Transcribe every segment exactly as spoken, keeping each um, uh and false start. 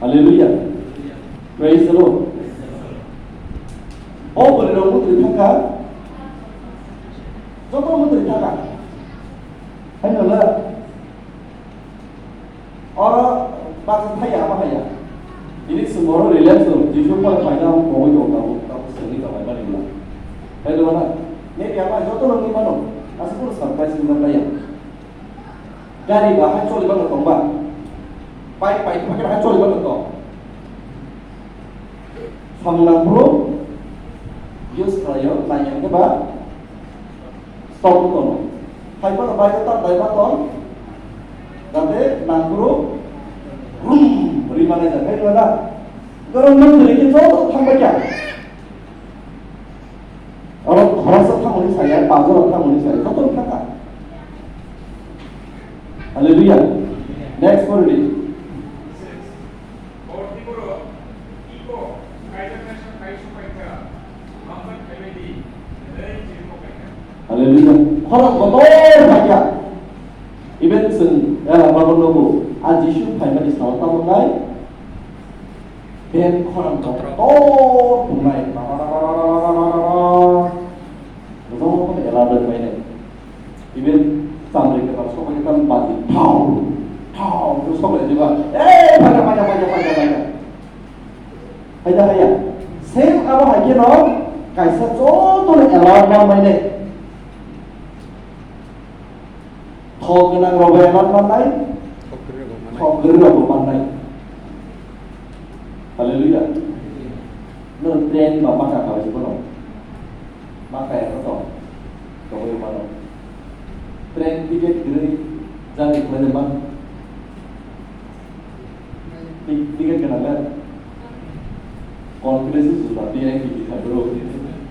Hallelujah. Praise the Lord. O bwrwi rok mutwi thangkha. Joto mutwi thangkha. Haino la. Oro baksa thaya, ama haya. Ini semoro relax dong. Jisu pala paina ang kowai dong, kamu, kamu seni kawai mani mula. Haino mana? Maybe ama joto nang ni mano. Asa pura surprise ni mula ya. Gari ba hai choli bano tong ba. Bike, bike, bike hai choli bano tong. Samung nangphuru use khlaio, nai hwnkhe ba stop wng tono. Hai phano bike o tak dai ma tong, jate nangphuru brum ri manai jak hai rwna. Norok nung twi khe joto thang bai kha. Oro khoroksa thangmani saya, pajora thangmani saya, joto thangkha. Hallelujah. Next pori di. Hallelujah. Khorang kotor phaikha. Even chwng, eh, Bible nogo, a Jisu phaimani salo tabuk nai. Ben khorang kotor tongnai. Jotono ela dok bai nai. Even chamri kwtal sokbai khe tamo bati thau, thau khe sokbai diba. Ei, phaikha, phaikha, phaikha, phaikha, phaikha. Haida haya. Same abo hai kheno kaisa jotono alert man mai nai. Thok gwnang rok bai alert man nai. Thok kwrwi rok bo man nai. Thok kwrwi rok bo man nai. Hallelujah. No train ba maka kawai bono. Ma kaya no tong. Tongwi mano. Train ticket kwrwi jani khlaijak man. Ti-, ticket gwnang le. Confidence juda V I P kha bro.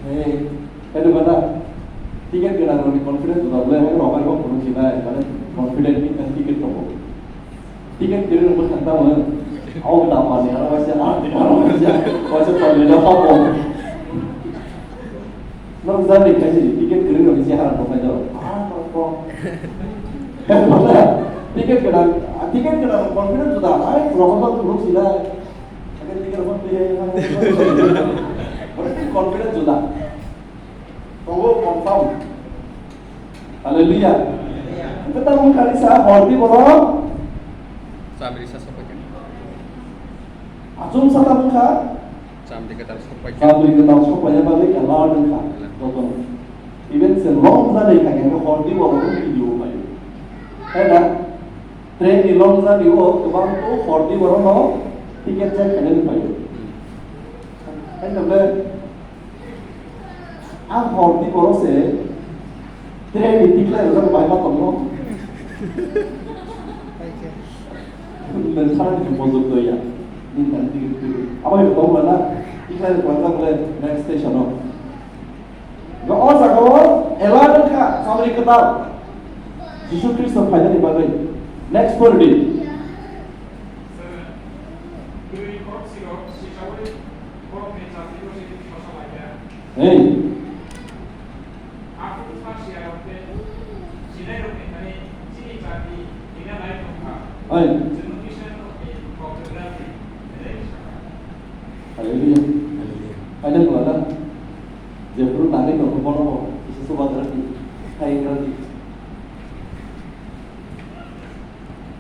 Hey, kaido bana. Ticket gwnang rokni confidence juda bole, hai rok hai rok phunuk sinai, mane confident ni ticket tongo. Ticket kwrwi rok bwkhak tamo. Au da mani aro waisa, ah, aro waisa, waisa toilet o hapo. Nok jani kaisi ticket kwrwi rok si haram rok kaido. Ah, kok, kok. Ticket gwnang, ticket gwnang confident juda, ai, rok ba phunuk sinai. Ticket rok phunuk sinai. Confident juda. Tongo confirm. Hallelujah. Hwnkhe tamo wngkha risa hor di borok. Chamri sa sopai kha. Achung sa tamo wngkha. Chamri kwtal sopai kha. Chamri kwtal sopai ya bagwi alert wngkha. Alert. Jotono. Even se long journey kha khe hor di borok no video bai. Hai na? Train ni long journey o kwbang to hor di borok no ticket check khainani phaio. Hmm. Hai na ble Ang hor di borok se train ni tikhlai rok bai ma tongo. Nang sana ni bojok do ya. Ni tan di di. Abo yo tong lana tikhlai rok bai ma le next station o. Ga o jaga o alert kha, samri kwtal. Jisu Khristo phainani bagwi. Next pori di. Hey. Hey. Hallelujah. Hallelujah. Ada keluar dah. Dia perlu tadi kalau kau mau, bisa sobat berarti. Hai berarti.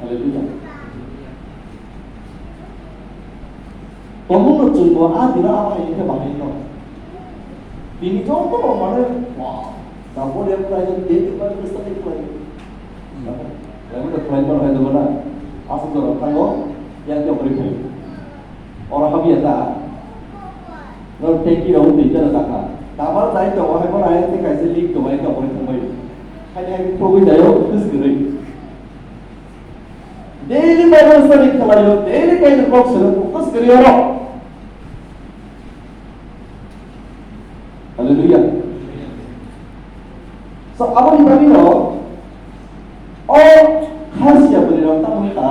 Hallelujah. Tongmungno chwngbo a dino abo hai khe bahai no. Bini joto rok mane, wow, tabuk ya khlai, tei tei bai khe study khlai. Khlai mano khlai mano hai dogo na. Aswk jorok thango, yang tei okhoroi khlai. Oro habya ta. Norok tei kira hwn tei jana ta kha. Tabal jai tongo hai bono ayang tei kaisa leak tongo, ayang tei okhoroi thangbai. Hai hai togwi jaio, khwsgwrwi. Daily Bible study khlaio, daily Bible box sero, focus kari oro. Hallelujah. So, aboni bagwi no, o khasia bwrwi rok tamo kha,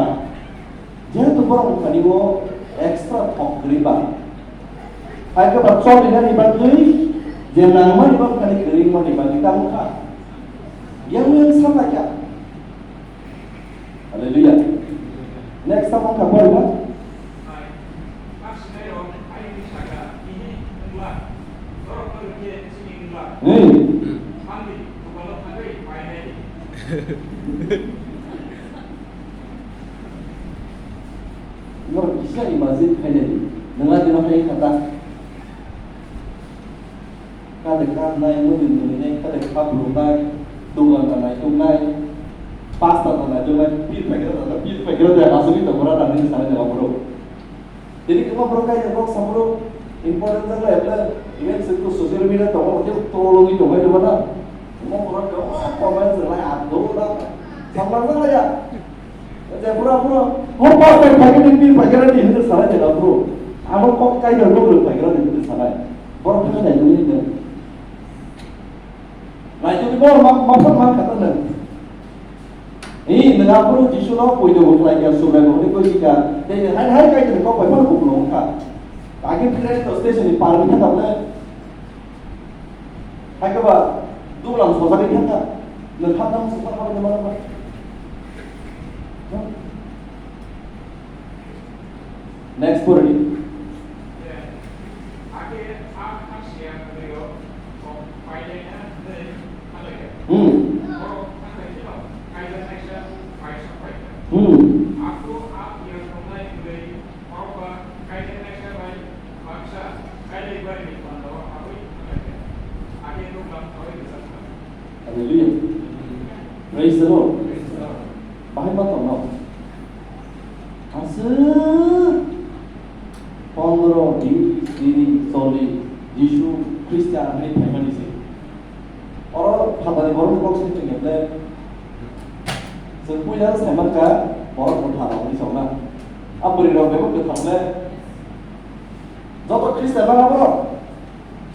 jehetu borok thani o extra thok kwrwi ba. Hai khe ba choli nani bagwi, je nangmani ba thani kwrwi mani bagwi tamo kha. Yang yang sama kya? Hallelujah. Next tamo kha poriba. Hmm. Norok kisa imagine khainai, nwng a dino khai khata. Kade kha nai, mudi nai, kade kha brum nai, dugan nai, tung nai, pasta nai, tung nai, pir paikra nai, pir paikra nai, aswk ito bora nai, sanai jaga boro. Jadi kema boro kaisa kok samoro important jagla eble, even se to social media tongo, je tolongwi tongo, ito bana. Mo boro kema comment jagla, ado na, samlang jagla ya. Ate pura pura, ho pastor phaikhe ni pir phaikhe ni hinwi sanai jagla bro. Amo kok kaisa rok rok phaikhe ni hinwi sanai. Borok khe nai tongwi hinwi. Nai tongwi bo ma, ma phone man kha tong nang. Ni nang aphuru Jisu no poito bo khlai kha, Subrai bo ni koi kha. Tei hai hai kai tong kok bai phano kuplung kha. Agi train to station ni par ni thang kha bole. Hai khe ba, duglam sojagwi thangkha, nwng kha tamo swkang habai tongma nangma. Next pori. Hmm. Hmm. Hallelujah. Praise the Lord. Bahai ma tongno. Aswk pondro din, tini, choli, Jisu Khristo hai phaimani se. Oro phatani borokni kok se chwng khe ble, chwng puila sai mankha borok kwthar rok hinwi songna. A bwrwi rok bebo kwthar le. Joto Khristian no abo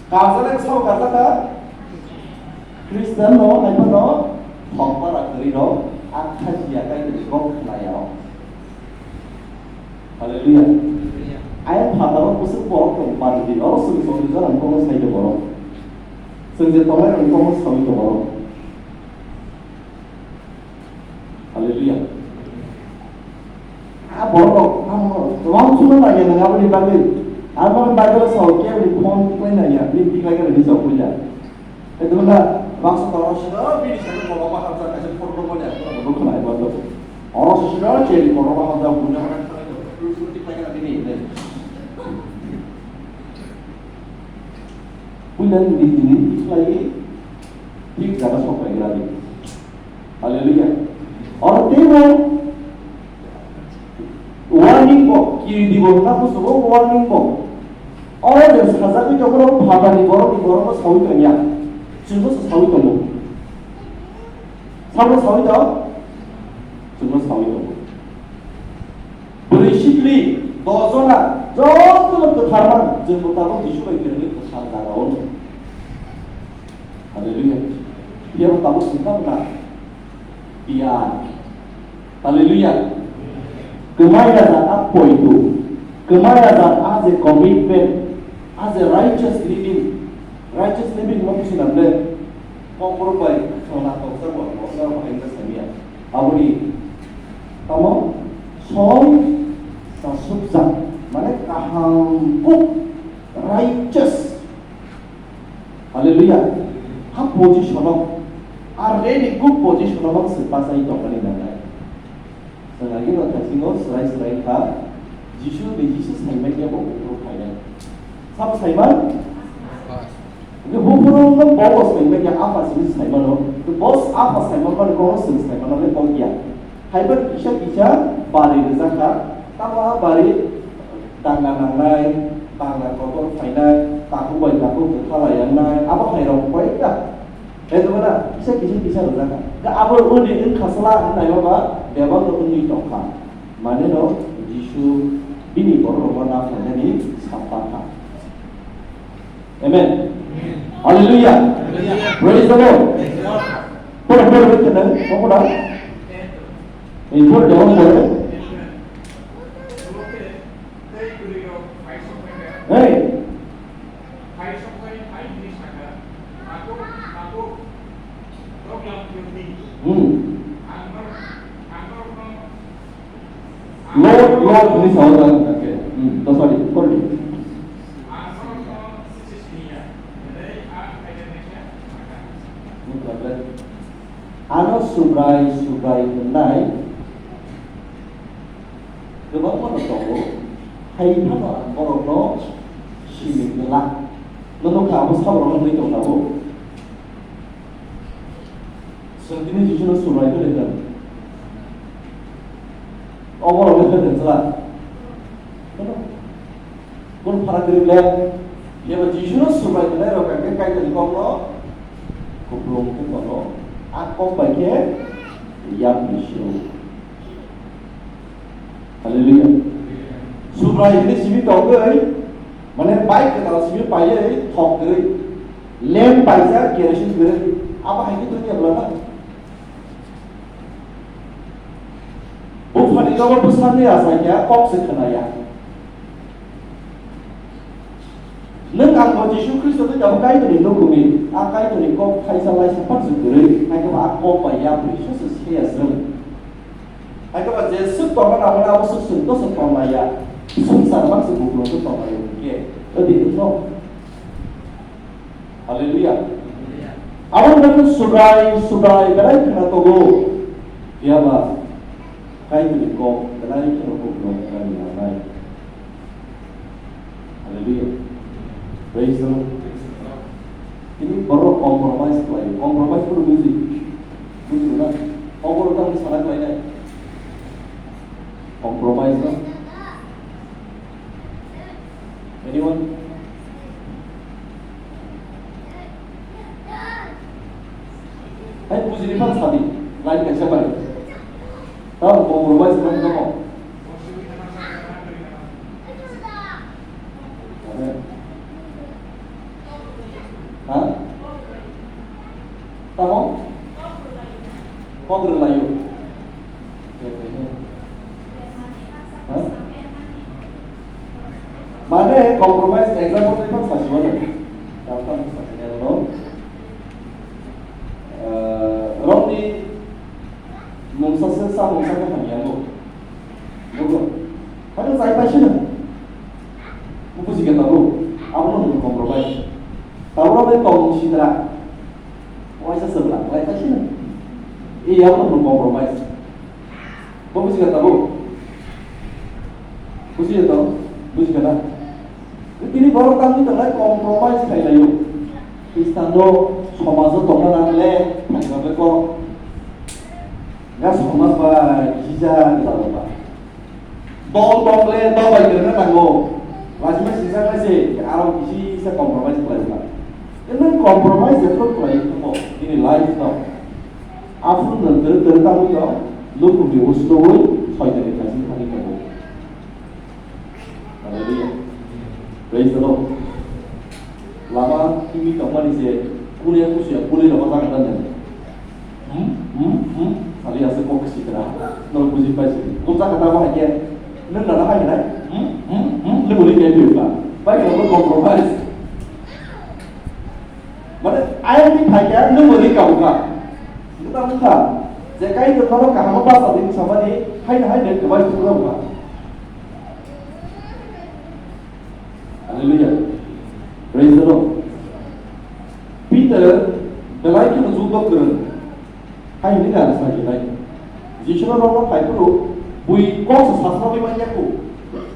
karjak sabo karjak kha. Khristian no hai phano thok para kwrwi rok a khachi ya kai ni kok khna ya rok. Hallelujah. Ayang phataro kusuk borok tong pari di. Oro suri suri jora ni komo sai de borok. Sung je tongnai rok ni komo sawi de borok. Hallelujah. A borok rok amo wang suno lagi nang aboni bagwi. Amo Bible sa khe ni phone tiklai nang ya, ni tiklai khe ni sa puja. Itu na baksa toro sida bini sa ko ba hamsa kaisa phone ko ba ya, ko ko khna ba to. Oro sida che ni ko ba hamsa puja ko khna ko. Tiklai khe ni ni. Puja ni ni tiklai. Thik jaga sok pai gra di. Hallelujah. Oro teibo warning bo, kiri dibo hwnna busugo warning bo. Oro je sajagwi tongmani phatani borokni borokno sawi tongya. Chwngno se sawi tongo. Sabo sawi tong? Chwngno sawi tongo. Bwrwi sikli, dos jona, jotono kwthar man, chwngbo tabuk Jisu bai kwrwngwi kwthar jaga-o. Hallelujah. Phiya bo tabuk singkha wngkha. Phiya. Hallelujah. Kwmai rajak a poito. Kwmai rajak a je commitment, a je righteous living. Righteous living mo kisi namle. Kokborok bai khwna toksa bo, bo khwna bo haino samya. Aboni tamo som sa sukjak, mane kaham kuk, righteous. Hallelujah. Ha position o, a ready good position o se pasai tongmani nangnai. Chwng agino thaisingo swrai swrai kha, Jisu ni Jisu saimanya bo buphuru phainai. Sabo saiman? Hwnkhe buphuru wngkha bo bo saimanya Apha simi saimano. Bo Apha saiman mani bo chwng saimano le kok ya. Haibar kisa kisa bari rwjakha. Tamo a bari danga nangnai, bangla kotor phainai, takhuk bai takhuk kwtha lai yangnai, abo hai rok koi kha. Hai tongmana kisa kisa kisa rwjak kha. Khe abo uni wngkha sala hinwi naima ba bebak no wngwi tong kha. Mane no Jisu bini borok rokno na phainani sap kha. Amen. Hallelujah. Praise the Lord. Pura pura wait kena, kamu dah? Eh, pura jawab boleh. Hey. Hmm. Lord, Lord, ini saudara. Okay. Hmm. Dosa di, sorry. Ano Subrai, Subrai hwnnai kwbangma no tongo, hai phano ang borokno simi glak. Nono kha abo saborokno hwnwi tong tabuk. Chwng tini Jisuno Subrai hwnwi hwn. Oborokno hwn hwn chwla. Kono pharak kwrwi le. Phiya ba Jisuno Subrai hwnnairok hwnkhe Kaitorni kokno kupulung khe tono. A kok bai khe yapri sio. Hallelujah. Subrai hwnwi simi tongwi, mane bai kwtal simi paiwi thok kwrwi, lem paijak, kerosene kwrwi, abo hai khe tongya bwlano. Buphani nogo bwsakni achai khe kok se khwnaya. Nwng ang bo Jisu Khristo tei tabuk Kaitorni nukungwi, a Kaitorni kok thaisa laisa phak se kwrwi, hai khe bo a kok bai yapri se se seya se. Hai khe ba je swk tongna nangmani abo swk swk no swk tong laiya. Swngchar bak se buphuru swk tong laiya hwnkhe, odi wngno. Hallelujah. Abo wngkha Subrai, Subrai belai khna tongo. Phiya ba Kaitorni kok belai kheno buphuru wngkha ni nangnai. Hallelujah. Praise the Lord. Tini borok compromise khlai. Compromise bono buji. Buji na? Obo rok tamo sana khlai nai. Compromise no? Anyone? Hai buji ni phan sadi. Line kaisa bai. Tamo compromise no tamo. Ha? Tamo? Kok rwlaio. Ha? Mane compromise example ni phan sasi mano. Tamo tamo sasi mano. Eh, rokni mungsa se sa mungsa khe hamya mo. Bugo. Hado chai paisino. Buji khe tabuk. Abono hwnwi compromise. Tabuk abo tong sidra. Waisa chwla. Chai paisino. Iya abono hwnwi compromise. Bo buji khe tabuk. Buji khe to. Buji khe na. Tini borok tamni tongnai compromise khlai laio. Khristian rok somajo tongna nangle, thangna beko. Ga somaj bai jija ni lalo ba. Dol tong le dol bai kwrwngna nango. Lachima sijak lai se, aro kisi se compromise khlai ba. Nang compromise jepro khlai thango, nini life no. Aphuru nwng kwrwng kwrwng tangwi tong, lukurokni usnoi soitani thaisin thangwi tongo. Hallelujah. Praise the Lord. Lama kimi tongmani se, kune kusuya, kune lama jaga dan. Hmm? Hmm? Hmm? Sali ase kok sikra. Nor buji paisi. Kok jaga dan bahai ke. Nang nana hai nai. Hmm? Hmm? Hmm? Nang boleh kayak dia. Baik, nang compromise. Mane, ayang ni phai khe nung bo rika buka. Buka buka. Je kai to nono kaham basa din samani, hai na hai den kawai buka buka. Hallelujah. Praise the Lord. Peter, belai kheno jubok kwrwng. Hai hwnwi ang sa hinai. Jisuno rokno phai phuru, bui kok sa sasrogwi man ya kho.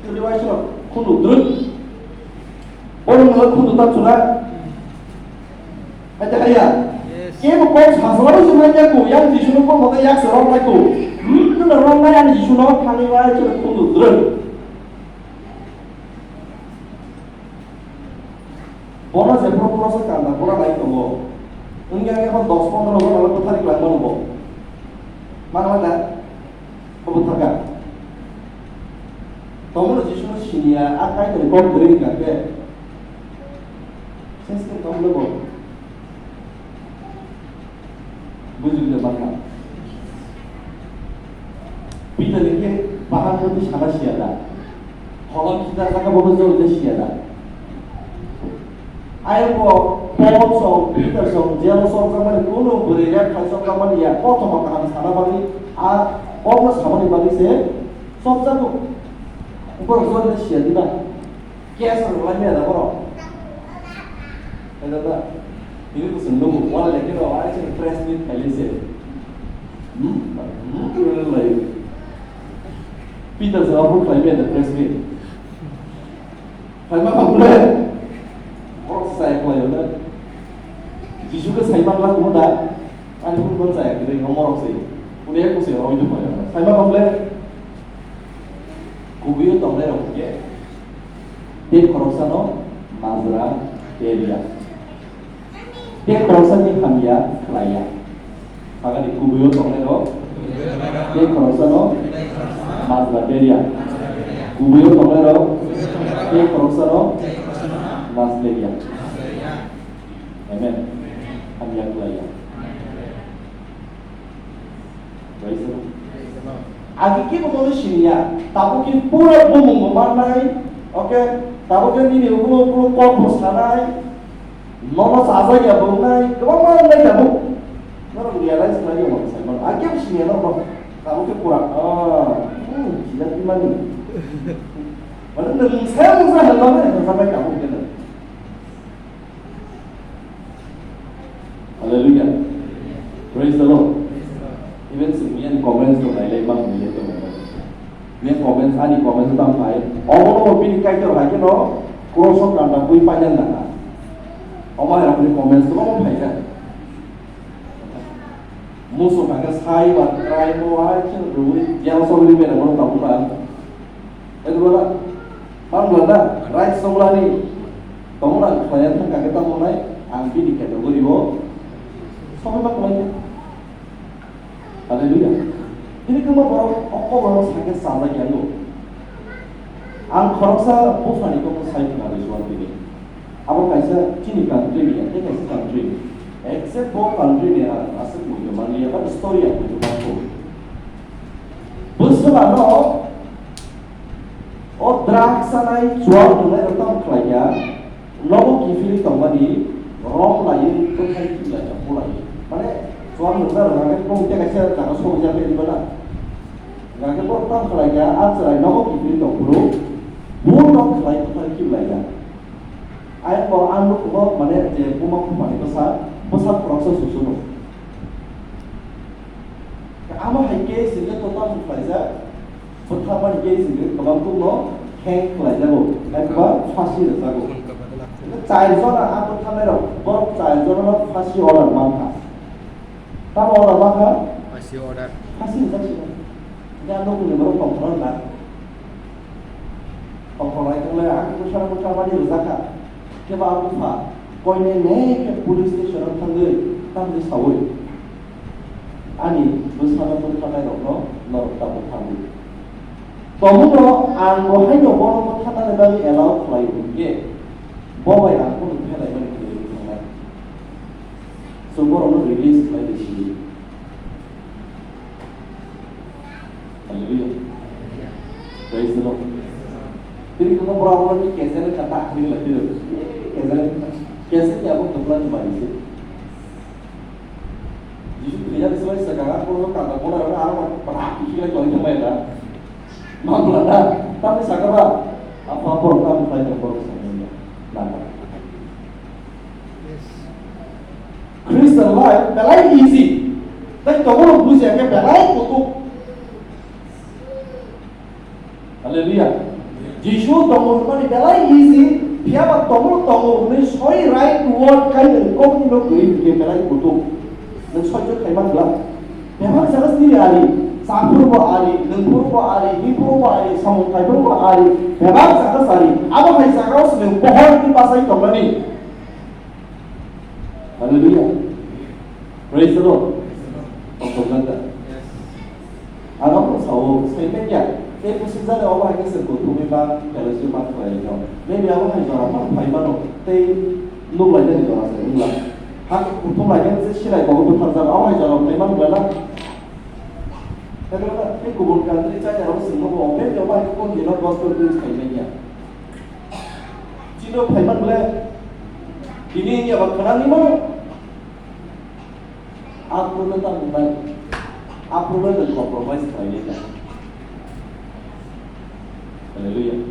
Kwrwi bai sino khunu drwk. Borok no khunu ta chuna. Hai ta haya. Yes. Kebo kok sasrogwi se man ya kho. Yang Jisuno kok mata yak se rok nai kho. Hmm, no rok nai ang Jisuno thangwi bai sino khunu drwk. Bono je phuru phuru se kanda pura nai tongo. Wngya wngya phan dos pondro jona le bwthari kwlangma nungo. Mangla da? Bo bwthaka. Tomono Jisuno siniya, a Kaitorni kok kwrwi wngkha khe. Sense khe tong le bo. Bujuli de bakha. Peter ni khe bahar poti sana siya da. Holong kita saka bobo jol de siya da. Ayang bo Paul song, Peter song, jail song kamani kuno bwrwi rep khai song kamani ya kothoma kaham sana bagwi a kokno samani bagwi se song jago. Borok jol de siya diba. Case rwlai maya da borok. Kaitor da. Ini ko sing nunggu, wala lagi no, ai sing press meet kali se. Hmm? Hmm, lai. Peter sa aku kali ada press meet. Hai ma kamu le. Borok sai ko yo da. Jisu ke sai ma la ko da. Ani pun pun sai kiri ngomong sih. Udah aku sih orang itu banyak. Sai ma kamu le. Kubuyo tongnai rok ke. Tei khoroksano majra keria. Tei khoroksani hamya khlaiya. Sagani kubuyo tongnairok tei khoroksano majra keria. Kubuyo tongnairok tei khoroksano majra keria. Amen. Hamya khlaiya. Praise the Lord. Agi kibo nono siniya, tabuk khe pura bumung bo mannai, okay? Tabuk khe nini ulo ulo kok bo sanai, nono sajak ya bo wngnai, kwbangma wngnai tabuk. Norok realize khlai ya, wng sai mano. Agi kibo siniya norok, tabuk khe pura, ah, hmm, sijak di mani. Mane nwng sai mungsa hwnba nai, hwnsa bai tabuk khe nwng. Hallelujah. Praise the Lord. Even si miyani comments to nailai mang nilai to nailai. Miya comments, ani comments tam phai. Obo no bini kaitor hai khe no cross o kanta bui pajan dana. Omo hai rokni comments to omo phai ja. Musu phai khe sai ba try mo ai khe rui yang so ri bena mo tam na. Edu bana. Mang bwlada, right songlani tongmani ang khlaiya thangkha khe tamo nai, ang bini category o songwi ma khlai kha. Hallelujah. Tini kwma borok o koborok sakhe chajak ya no. Ang khoroksa buphani kokno sai khna rwsuan tini. Abo kaisa chini country ni, tei kaisa country ni. Except bo country ni ang aswk muitu manliya, but story ang muitu manthogo. Bwswlano O drugs sanai, chuwak nungnai rok tamo khlai ya, nogo kiphilwi tongmani, rom laiwi, bwthai kiphilai tong bulaiwi. Mane, chuwak nungnai rok hwnkhai bumung tei kaisa jaga sokjak khe rwmana. Hwnkhai borok tamo khlai ya, a chwrai nogo kiphilwi tong phuru, buno khlai bwthai kiphilai ya. Ayang bo ang nukhungo, mane, je buma buphani bwsa, bwsa khoroksa susuno. Amo hai case hwnkhe total khlaijak, bwtharmani case hwnkhe kwbangkukno hang khlaijago, hai kwbang phasi rwjago. Hwnkhe char jona a bwtharnairok, borok char jonano phasi order mankha. Tamo order mankha? Phasi order. Phasi rwjak sino. Hwnkhe a nukungni borok tongthokna na. Tongthok lai tonglai, ang bwsano bwtharmani rwjakha. Khe ba bupha, koinene khe police station o thangwi tamni sawi, ani bwsano bwtharnairokno norok ta bwthardi. Tomuno ang bo haino bono bwtharnani bagwi allow khlai hwnkhe, bo bai ang bono phelaimani khlaiwi thangnai. Chwng borokno release khlai di sidi. Hallelujah. Praise the Lord. Tini kuma pura pura ni keser kata akhir lagi tu. Keser, keser ni abo kepala ni mari se. Jisu Kristo ni selai sekarang pura kata pura orang orang pernah pikir lagi orang yang lain dah. Mampu lah dah. Tapi sekarang apa pun kamu lain yang baru semuanya. Nah. Christian life belai easy. Tei tongmani bujiya khe belai kutuk. Hallelujah. Jisu tongo hwnmani belai easy. Phiya ba tongo tongo hwnwi soi right word khai nwng kokni no kwrwi hwnkhe belai kutuk. Nwng soi khe khai man glak. Bebak jaga sini ari, saphuru bo ari, nungphuru bo ari, himphuru bo ari, samung khaiburu bo ari, bebak jaga sari. Abo hai jaga o sini pohor ni basai tongnani. Hallelujah. Praise the Lord. Tongthokjak da. Ang abo sao, sai manya. Tei bwswk jani obo hai khe se kuthumwi ma, fellowship ma khlai tong. Maybe abo hai jora phano phai mano. Tei nuk lai nani jora se wngla. Hakhe kuthum lai nani se silai kogo bwtharjak. Abo hai jora phai mano bela. Tei kubun country China rok swngno bo open joma hai khe kon dino gospel preach khai manya. Chino phaiman bole, tini wngya ba khwnani mano. Aphuru no tamo nai. Aphuru no nwng compromise khlai nai ta. Hallelujah.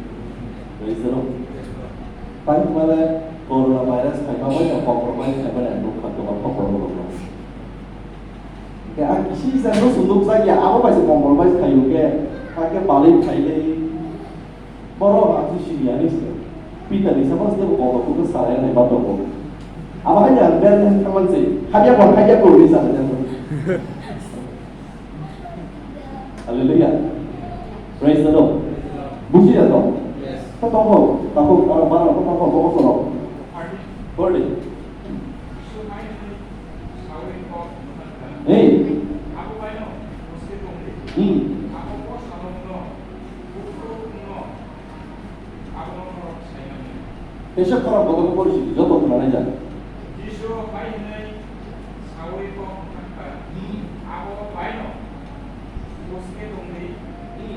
Praise the Lord. Tamo male corona virus phaima bai no compromise khlai mani ang nukha. Sisa no sunduk jakya, abo bai se kombol bai se khayu khe, hakhe balwi khailai. Borok ang se sini ani se. Peter ni sama se kombol khe sarai nai ba tongo. Abo hai ya, ben thangman se. Habya ko, habya ko ni sa. Hallelujah. Praise the Lord. Buji ya to? Yes. Ko tongo, tako, aro bara ko tongo, ko solo. Thirty. Hey. Hmm. Kaisa khorang bodol poristi joto khwnanai ja. Jisu hai hwnwi saui kok mwthangkha, "Abo baino bwskango tongdi,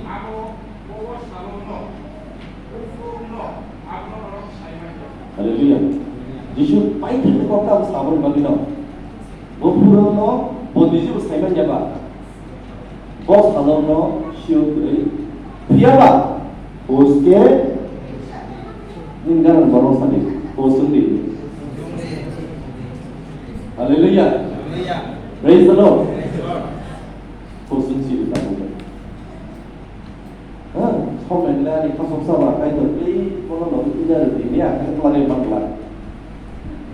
abo kobo salokno, buphurukno abono norok sai manya." Hallelujah. Jisu paithakni kok tamo saboni bagwino. Buphurukno bo nijebo sai manya ba. Bo salokno sio kwrwi. Phiyaba, bwske, nini gana borok sadi, bo swngdi. Hallelujah. Praise the Lord. Bo swngsi tabuk. Ha, somai nani khasok saba, kaitor, tei bono logi tida rwdi, ni akhai kwlai bangla.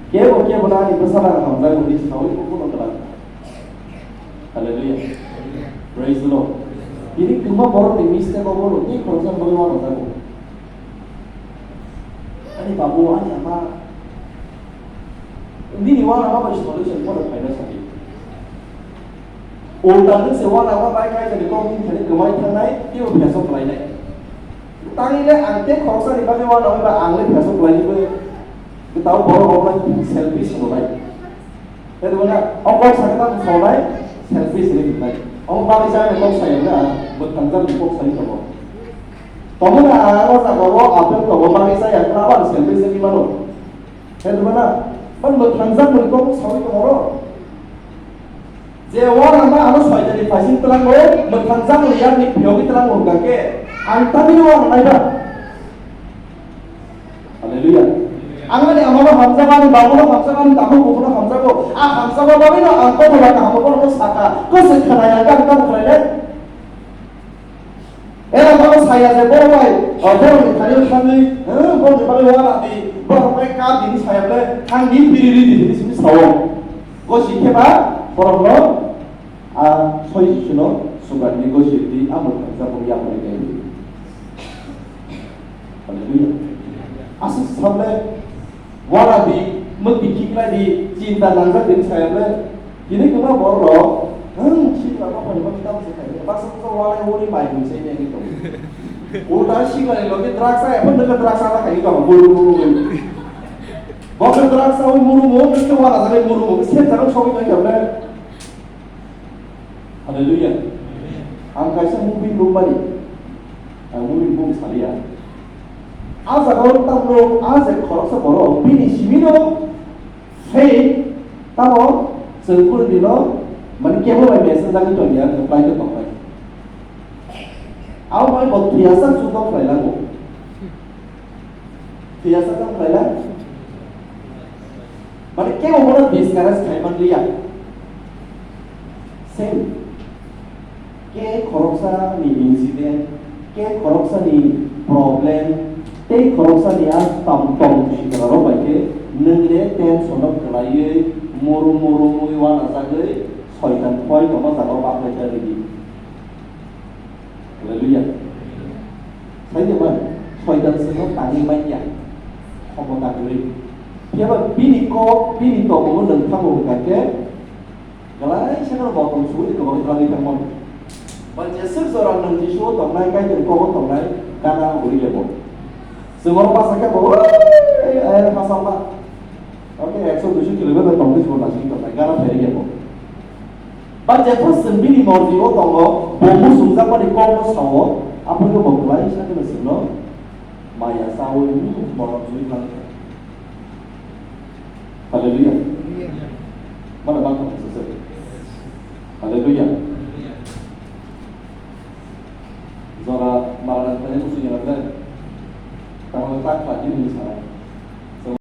Kebo, kebo nani bwsala hamjak, hwnwi saui bo bono kwlai. Hallelujah. Praise the Lord. Tini kwma borok ni mistake obo no tei khoroksa bagwi uanajago. Ani babu, ani ama. Nini uanama bai solution bono phaina sadi. Ulta nwng se uanama bai kaitor ni kok ni thani kwmai thangnai, tei bo phiyasok khlainai. Tangwi le ang tei khoroksa ni bagwi uanama bai ang le phiyasok khlainai bo. Kwtal borok rok bai selfish hwnwi. Tei bo na, o kok sakhe tamo sonai, selfish hinwi hwnai. Omo bagwi sa kok sayo na, mwthangjakni kok sayo tongo. Tongo na, o jaga o apple tongo, bagwi sa ya, kwlaba selfish hinwi mano. Tei bo na, ban mwthangjakmani kok sawi tongo ro. Je uanama ano soitani phaising twlango, mwthangjakmani yakni phiyogwi twlango hwnkha khe, ang tamni uananai ba. Hallelujah. Ang ani amano hamjago, ani babuno hamjago, ani takhuk bukhukno hamjago. A hamjakma bagwino ang kothoma kaham bono saka. Kwswi khwnaya, ang tamo khlainai? Era bono saya je borok bai, o borokni thani thangwi, eh, borokni bagwi uana di, borok bai kap dini saya ble, thang di, biri ri di, hini simi sao. Gosi khe ba, borokno, a, soi sino, sugar ni gosi di, amo thangsa borok yapri di. Hallelujah. Aswk samle, wala di, mukti khiklai di, chinta nangjak di saya ble. Tini kwma borok rok, hmm, sikla no phani phani tamo se khai. Baksa baksa wala wali mai hwn se ne ni tong. Ulta sikla ni logi drugs ai, phun de drugs ala khai tong. Bulu bulu bulu. Baksa drugs ai muru muru, baksa wala jale muru muru. Se jalo sobi khai kable. Hallelujah. Ang kaisa movie nukmani. Ang movie bung saliya. A jaga o tamno, a je khoroksa borok, bini simino faith tamo chwng kunu dino, mani kebo bai message jagwi tongya, reply khe tongnai. Abo bai bo thwiyasak chwng tong khlai nango. Thwiyasak tong khlai lang. Mane kebo bono discourage khai man liya. Same. Ke khoroksa ni incident, ke khoroksa ni problem, tei khoroksa ni a tam tong sikla rok bai khe nwng le tension no kwlaiwi muru muru mui uanajagwi soitan khoi tongma jaga o baklai kha ridi. Hallelujah. Sai de man, soitan sino tangwi manya. Khomota kwrwi. Phiaba bini kok, bini tongmung no nwng thango hwnkha khe, kwlai sakno botong suwi kwbangwi twlangwi thangmano. Ba jeswk jora nwng Jisu o tongnai, Kaitor kok o tongnai, gana o guri lebo. Chwng oro basa khe bo, "Oi, ayang hasal ma." Oke, ekso duiso kilometer tongwi chwng nasing tongnai, gana phairi lebo. Ba jephru chwng bini morji o tongo, bo muchungjakmani kokno sao, aphuru bo kwlai sakhe no chwngno maya chaui, hmm, borok jui mani. Hallelujah. Mana bang thang sese. Hallelujah. Jora malana thani muchung ya le. Tamo tak lagi ni sana.